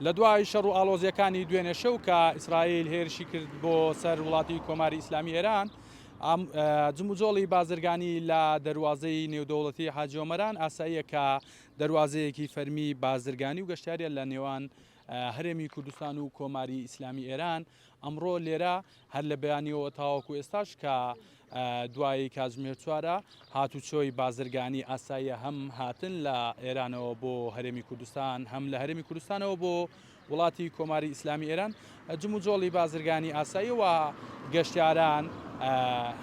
لە دوای شەڕ و ئاڵۆزییەکانی دوێنێ شەو کە ئیسرائیل هێرشی کرد بۆ سەر وڵاتی کۆماری ئیسلامی ئێران، جموجۆڵی بازرگانی لە دەروازەی نێودەوڵەتی حاجی ئۆمەران ئاساییە کە دەروازەیەکی فەرمی بازرگانی و گەشتیاریە لە نێوان هەرێمی کوردستان و کۆماری ئیسلامی ئێران ئەمڕۆ لێرە هەر لە بەیانیەوە تاوەکو ئێستاش کە دوای کاتژمێر چوارە هاتوچۆی بازرگانی ئاساییە هەم هاتن لە ئێرانەوە بۆ هەرێمی کوردستان هەم لە هەرێمی کوردستانەوە بۆ وڵاتی کۆماری ئیسلامی ئێران جموجۆڵی بازرگانی ئاسایی و گەشتیاران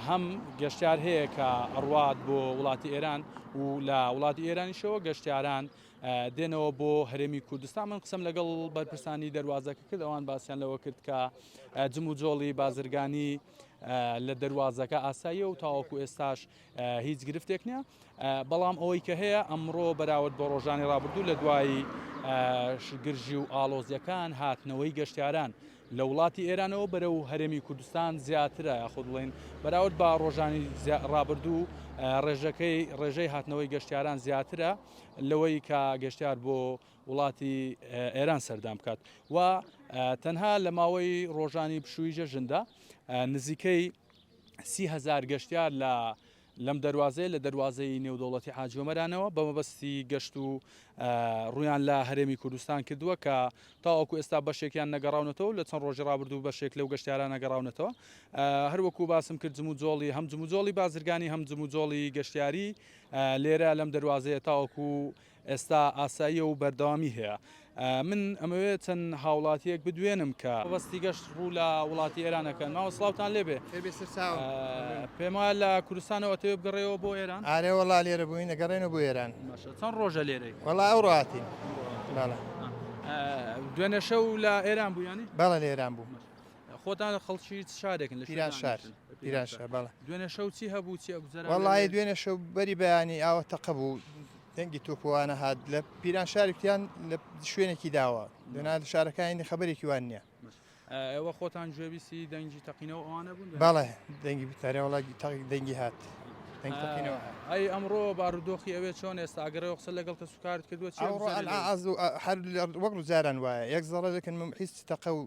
هەم گەشتیار هەیە کە ئەڕوات بۆ وڵاتی ئێران و لە وڵاتی ئێرانیشەوە گەشتیاران دێنەوە بۆ هەرێمی کوردستان من قسەم لەگەڵ بەرپرسانی دەروازەکە کرد ئەوان باسییان لەوە کرد کە جموجۆڵی بازرگانی لە دەروازەکە ئاساییە و تاوەکو ئێستاش هیچ گرفتێک نییە بەڵام ئەوەی کە هەیە ئەمڕۆ بەراورد بە ڕۆژانی ڕابردوو لە دوای گرژی و ئاڵۆزیەکان هاتنەوەی گەشتیاران لە وڵاتی ئێرانەوە بەرەو هەرێمی کوردستان زیاترە یاخود بڵێن بەراورد بە ڕۆژانی ڕابردوو ڕێژەکەی ڕێژەی هاتنەوەی گەشتیاران زیاترە لەوەی کە گەشتیار بۆ وڵاتی ئێران سەردان بکات و تەنها لە ماوەی ڕۆژانی پشووی جەژندا نزیکەی 30هزار گەشتیار لە لەم دەروازەیە لە دەروازەی نێودەوڵەتی حاجی ئۆمەرانەوە بە مەبەستی گەشت و ڕویان لە هەرێمی کوردستان کردووە کە تاوەکو ئێستا بەشێکیان نەگەڕاونەتەوە لە چەند ڕۆژی ڕابردوو بەشێک لەو گەشتیاران نەگەڕاونەتەوە هەروەکو باسم کرد جموجۆڵی هەم جموجۆڵی بازرگانی هەم جموجۆڵی گەشتیاری لێرە لەم دەروازەیە تاوەکو ئێستا ئاساییە و بەردەوامی هەیە. من ئەمەوێ چەند هاوڵاتیەک بدوێنم کە. مەبەستی گەشت ڕوو لە وڵاتی ئێران ئەکەن. مامە سڵاوتان لێبێ. خێر بێ سەرچاوم. پێم وایە لە کوردستانەوە ئەتەوێ بگەڕێیەوە بۆ ئێران؟ ئارێ وەڵا لێرە بووین ئەگەڕێینەوە بۆ ئێران. باشە چەند ڕۆژە لێرەی؟ وەڵا ئەوڕۆ هاتین. بەڵێ. دوێنێ شەو لە ئێران بوو یانی؟ بەڵێ لە ئێران بووم. خۆتان خەڵکی چ شارێکن لە پیرانشار پیرانشار بەڵێ دوێنێ شەو چی هەبوو چی ئەگوزەرا وەڵی دوێنێ شەو بەری بەیانی ئاوە تەقە بوو دەنگی تۆپوانە هات لە پیرانشاری کوتیان لە شوێنێکی داوە دەنا لە شارەکانی خەبەرێکی وان نییە ئێوە خۆتان گوێبیستی دەنگی تەقینەوە ئەوانە بوون بەڵێ دەنگی بتارێ وڵا دەنگی هات دەنگ تەقینەوە ئەی ئەمڕۆ بارودۆخی ئەوێ چۆن ئێستا ئەگەرەوە قسە لەگەڵ کەسوکارت کردووە چی ئەوڕۆ هەر وەک جاران وایە یەک زەڕە دەکەن هیچ تەقە و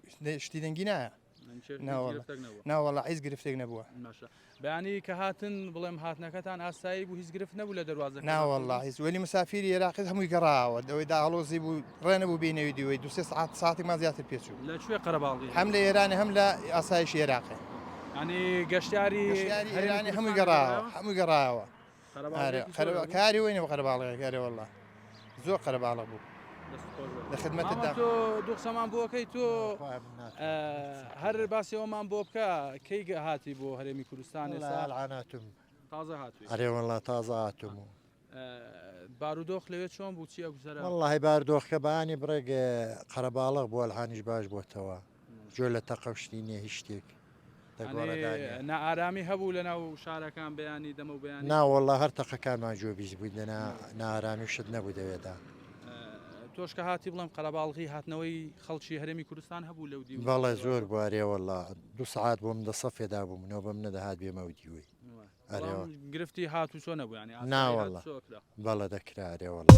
شتی دەنگی نایە ناوەڵا هیچ گرفتێک نەبووە بەیانی کە هاتن بڵێم هاتنەکەتان ئاسایی بوو هیچ گرفت نەبوو لە دەواازە ناوەڵا هیچ وەلی مسافری عێراقی هەمووی گەڕاوە دەوەی داڵۆزی بوو ڕێنە بوو بینەوی دیوەی دوسێ سعات ساعتێکمان زیاتر پێچوو لە کوێ قەرەباڵغی هەم لە ئێران هەم لە ئاسایش عێراقی ینی گەشتیاری ئێرانی هەمووی گەڕاوە هەمووی گەڕاوە کاری وینە قەرەباڵغێک ئەرێ والله زۆر قەرەباڵغ بوو لە خدمەتت تۆ دوو قسەمان بۆکەی تۆ هەر باسی ئەومان بۆ بکە کەی هاتی بۆ هەرێمی کوردستان ئێستا هاتم تازە هاتووی ئەرێ والله تازە هاتم و بارودۆخ لەوێ چۆن بوو چی ئەگوزەرا واللهی بارودۆخەکە بەیانی بڕێک قەرەباڵغ بووە الحانیش باش بۆتەوە جۆ لە تەقە و شتی نییە هیچ شتێک نائارامی هەبوو لە ناو شارەکان بەیانی دەمە و بەیانی؟ نا وەڵا هەر تەقەکانمان گوێ بیست بووین دەنا نائارامی و شت نەبوو دەوێدا. تۆش کە هاتی بڵێم قەرەباڵغی هاتنەوەی خەڵکی هەرێمی کوردستان هەبوو لەو دیو؟ بەڵێ زۆر بوو ئەرێ وەڵا دوو سەعات بووم دە سەفێدا بووم نۆبەم نەدەهات بێمە ئەو دیوەی. ئەرێ گرفتی هاتوچۆ نەبوو یانی نا وەڵا بەڵێ دەکرا ئەرێ وەڵا.